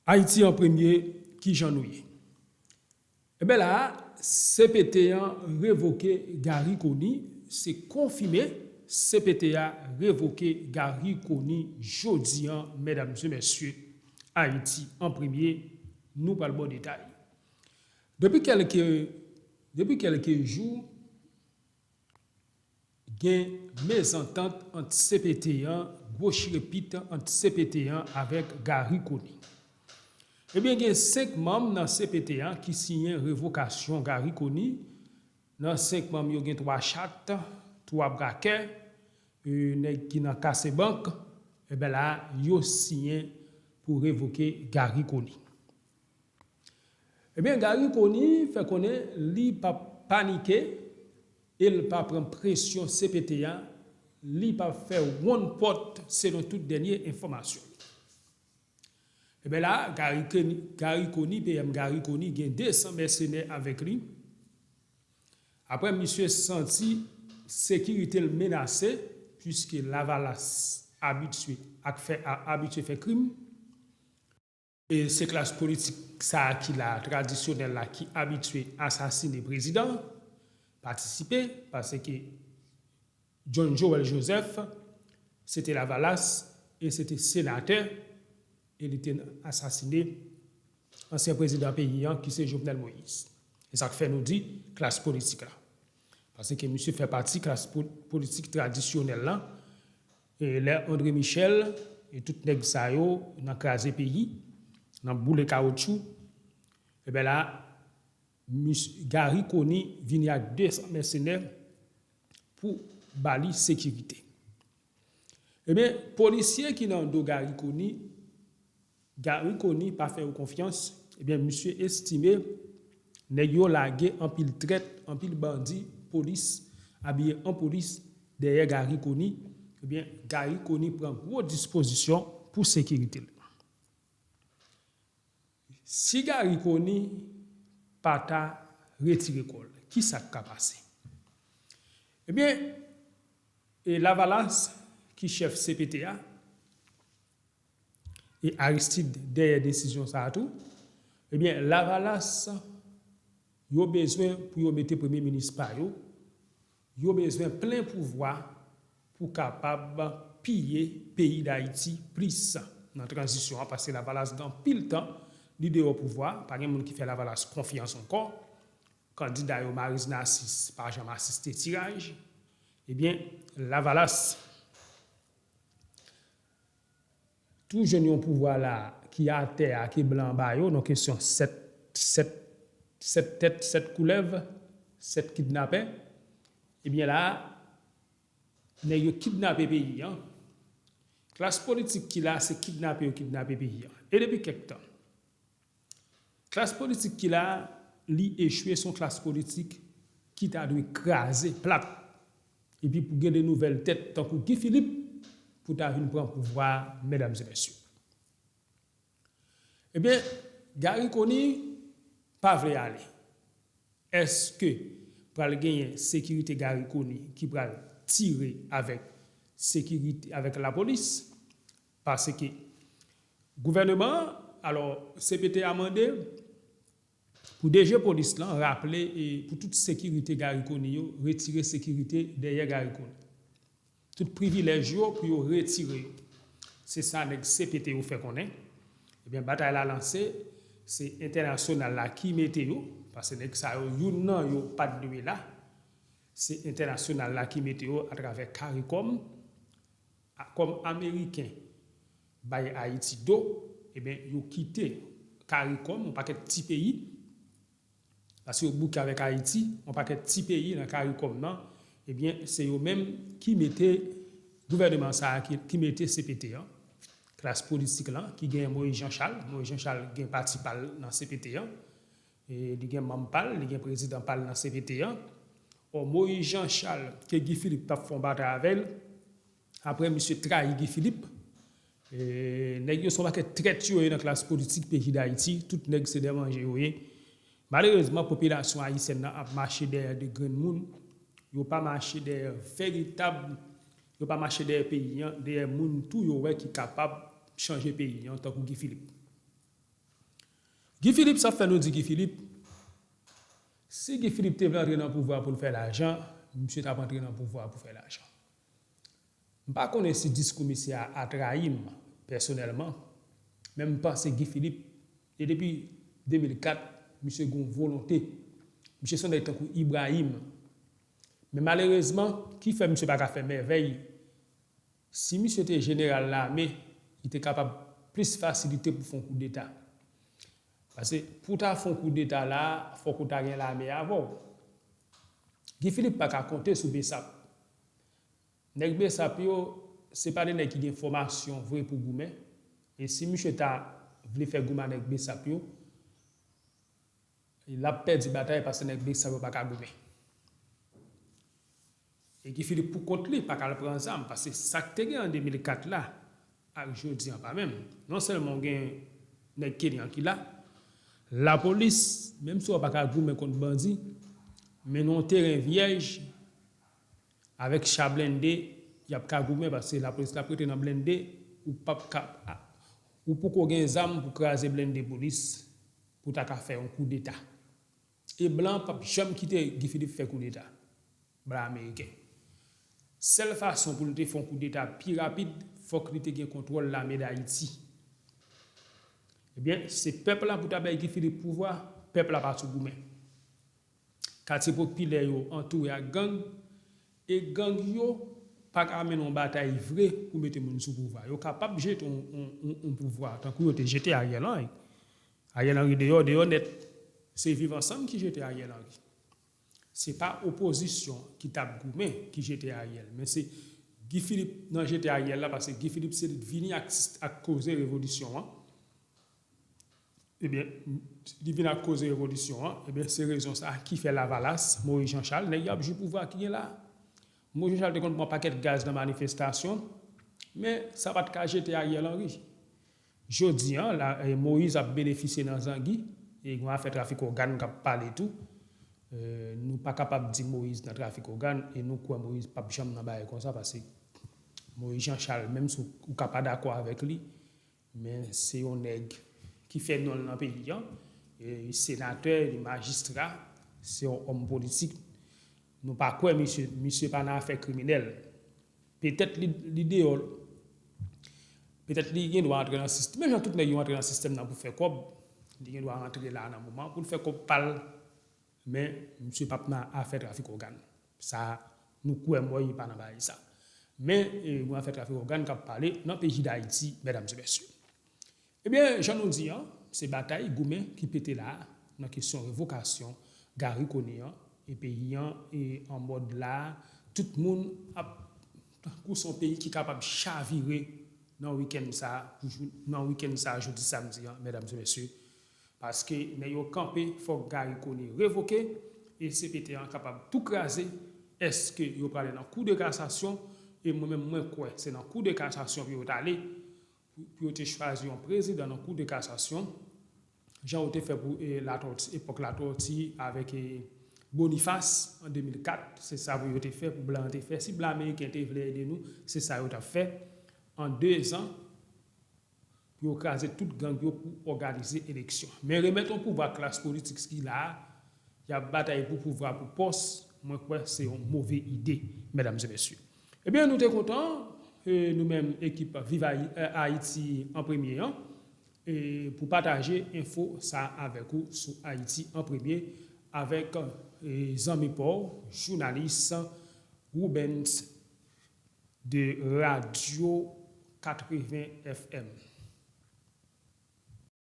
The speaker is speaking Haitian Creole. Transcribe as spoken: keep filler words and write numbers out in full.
Ayiti an premye, kijan nou ye? Ebyen la a, C P T an revoke Garry Conille, se konfime, C P T a revoke Garry Conille jodi an, medam e mesye, Ayiti an premye, nou pral ba w detay. Depi kèlke, depi kèlke jou, gen mezantant ant C P T an, gwo chirepit ant C P T an avèk Garry Conille. Ebyen, gen senk manm nan C P T an ki siyen revokasyon Garry Conille. Nan senk manm yo, gen twa chat, twa brakè, e, nèg ki nan kase bank. Ebyen la, yo siyen pou revoke Garry Conille. Ebyen, Garry Conille fè konnen li p ap panike e l pa pran presyon C P T a, li p ap fè wonn pòt, selon tout dènye enfòmasyon. Ebyen la, Garry Conille, Garry Conille, P M Garry Conille gen de san mèsenè avèk li. Apre misye santi sekirite l menase, piske Lavalas abitye ak fè, a- abitye fè krim, e se klas politik sa a ki la, tradisyonèl la, ki abitye asasine prezidan, patisipe, paske John Joël Joseph, se te Lavalas, e se te senatè, e li te asasine ansyen prezidan peyi an, ki se Jovenel Moïse. E sa k fè nou di klas politik la. Paske misye fè pati klas po- politik tradisyonèl la, e lè André Michel e tout nèg sa yo nan kraze peyi, nan boule kawotchou, ebyen la, mis- Garry Conille vini ak de san mèsenè pou ba li sekirite. Ebyen, polisye ki nan do Garry Conille, Garry Conille pa fè yo konfyans, ebyen, misye estime nèg yo lage anpil trèt, anpil bandi, polis, abiye an polis dèyè Garry Conille, ebyen, Garry Conille pran gwo dispozisyon pou sekirite l. Si Garry Conille pa ta retire kò l, kisa k ka pase? Ebyen, e Lavalas ki chèf C P T a, e Aristide dèyè desizyon sa a tou, ebyen, Lavalas, yo bezwen pou yo mete premye minis pa yo, yo bezwen plen pouvwa pou kapab piye peyi Dayiti plis nan tranzisyon an, paske Lavalas gen anpil tan li deyò pouvwa, pa gen moun ki fè Lavalas konfyans ankò. Kandida yo, Maryse Narcisse, pa janm asiste tiraj. Ebyen, Lavalas tou jwenn yon pouvwa la ki atè a, ke blan ba yo, nan kesyon sèt, sèt, sèt tèt, sèt koulèv, sèt kidnapè. Ebyen la, nèg yo kidnape peyi an. Klas politik ki la, se kidnape yo kidnape peyi an. E depi kèk tan. Klas politik ki la, li echwe, se yon klas politik ki ta dwe kraze plat. Epi pou gen de nouvèl tèt tankou Guy Philippe pou ta vin pran pouvwa a, medam e mesye. Ebyen, Garry Conille pa vle ale. Èske pral genyen sekirite Garry Conille ki pral tire avèk sekirite, avèk lapolis? Paske gouvèneman an, alò, C P T a mande pou D G polis lan raple e pou tout sekirite Garry Conille yo, retire sekirite dèyè Garry Conille. Tout privilèj yo pou yo retire yo. Se sa nèg C P T yo fè konnen. Ebyen, batay la lanse, se entènasyonal la ki mete yo, paske nèg sa yo, youn nan yo pa t dwe la. Se entènasyonal la ki mete yo atravè CARICOM, a- kòm Ameriken bay Ayiti do, ebyen, yo kite CARICOM, yon pakèt ti peyi, paske yo bouke avèk Ayiti, yon pakèt ti peyi nan CARICOM nan, ebyen, se yo menm ki mete gouvèneman sa a, ki, ki mete C P T an, klas politik lan, ki genyen Moïse Jean Charles. Moïse Jean Charles gen pati pa l nan C P T an, e li gen manm pa l, li gen prezidan pa l nan C P T an. Ò, Moïse Jean Charles, ke Guy Philippe t ap fè yon batay avè l, apre misye trayi Guy Philippe, e, nèg yo se yon pakèt trèt yo ye nan klas politik peyi Dayiti, tout nèg se dè manje yo ye. Malerezman, popilasyon ayisyèn nan ap mache dèyè de grenn moun, yo pa mache dèyè veritab, yo pa mache dèyè peyi an, dèyè moun tou yo wè ki kapab chanje peyi an, tankou Guy Philippe. Guy Philippe, sa fè nou di Guy Philippe, si Guy Philippe te vle antre nan pouvwa pou l fè lajan, misye t ap antre nan pouvwa pou fè lajan. M pa konnen si diskou misye a atrayi m pèsonèlman, men m panse Guy Philippe, e depi de mil kat, misye gen yon volonte. Misye se yon nèg tankou Ibrahim. Men malerezman, ki fè misye pa ka fè mèvèy? Si misye te jeneral lame, li te kapab plis fasilite pou fè yon koudeta. Paske pou w ta fè yon koudeta la, fòk ou ta gen lame avè w. Guy Philippe pa ka konte sou Bsap. Nèg Bsap yo, se pa de nèg ki gen fòmasyon vre pou goumen. E si misye ta vle fè goumen ak nèg Bsap yo, l ap pèdi batay paske nèg Bsap yo pa ka goumen. E Guy Philippe pou kont li pa ka al pran zam, paske sa k te gen an de mil kat la ak jodi an pa menm. Non sèlman w gen nèg Kenyan ki la, lapolis, menm si w pa ka goumen kont bandi, men nan yon teren vyèj, avèk cha blende, y ap ka goumen, paske lapolis la ap rete nan blende, ou p ap ka, ou poko gen zam pou kraze blende polis, pou ta ka fè yon koudeta. E blan p ap janm kite Guy Philippe fè koudeta. Blan ameriken. Sèl fason pou l te fè yon koudeta pi rapid, fòk li te gen kontwòl lame Dayiti. Ebyen, se pèp la pou ta bay Guy Philippe pouvwa, pèp la pa sou goumen. Katye popilè yo antoure ak gang, e gang yo pa ka mennen yon batay vre pou mete moun sou pouvwa. Yo kapab jete yon, yon, yon, yon pouvwa, tankou yo te jete Ariel Henry. Ariel Henry deyò, deyò nèt. Se Viv Ansanm ki jete Ariel Henry. Se pa opozisyon ki t ap goumen ki jete Ariel, men se Guy Philippe nan jete Ariel la, paske Guy Philippe se li t vini ak, ak koze revolisyon an. Ebyen, li vin ak koze revolisyon an, ebyen, se rezon sa ki fè Lavalas, Moïse Jean Charles, nèg y ap jwi pouvwa ki gen la. Moïse Jean Charles te konn pran pakèt gaz nan manifestasyon, men sa pa t ka jete Ariel Henry. Jodi an, la, eh, Moïse ap benefisye nan zangi, e gen afè trafik ògàn k ap pale tou. Eh, nou pa kapab di Moïse nan trafik ògàn, e nou kwè Moïse p ap janm nan bagay konsa, paske Moïse Jean Charles, menm si w ka pa dakò avèk li, men se yon nèg ki fè non l nan peyi an. E senatè, li majistra, se yon òm politik. Nou pa kwè misye, misye pa nan afè kriminèl. Petèt li, li deyò, petèt li gen dwa antre nan sistèm. Menm jan tout nèg yo antre nan sistèm nan pou fè kòb, li gen dwa antre la nan moman pou l fè kòb pa l. Men, misye p ap nan afè trafik ògàn. Sa, nou kwè mwen, li pa nan bagay sa. Men, e, gen afè trafik ògàn k ap pale nan peyi Dayiti, medam e mesye. Ebyen, jan nou di an, se batay goumen ki pete la a nan kesyon revokasyon Garry Conille an, e peyi an, e an mòd la a, tout moun ap, tankou se yon peyi ki kapab chavire nan wikenn sa a, pou jou, nan wikenn sa a, jodi samdi an, medam e mesye. Paske nèg yo kanpe, fòk Garry Conille revoke, e C P T an kapab tou kraze. Èske yo prale nan Kou de Kasasyon? E mwen menm, mwen kwè se nan Kou de Kasasyon pou yo t ale, pou, pou yo te chwazi yon prezidan nan Kou de Kasasyon, jan yo te fè pou, e, Latòti, epòk Latòti avèk, e, Boniface an de mil kat, se sa pou yo te fè, pou blan an te fè. Si blan ameriken te vle ede nou, se sa yo t ap fè. An de zan, pou yo kraze tout gang yo pou òganize eleksyon. Men remèt yon pouvwa klas politik ki la a, y ap batay pou pouvwa, pou pòs, mwen kwè se yon move ide, medam e mesye. Ebyen, nou te kontan, e, nou menm ekip Viv Ayi-, e, Ayiti an premye an, e, pou pataje enfo sa avèk ou sou Ayiti an premye, avèk, e, zanmi pa w, jounalis Rubens de Radio katreven F M.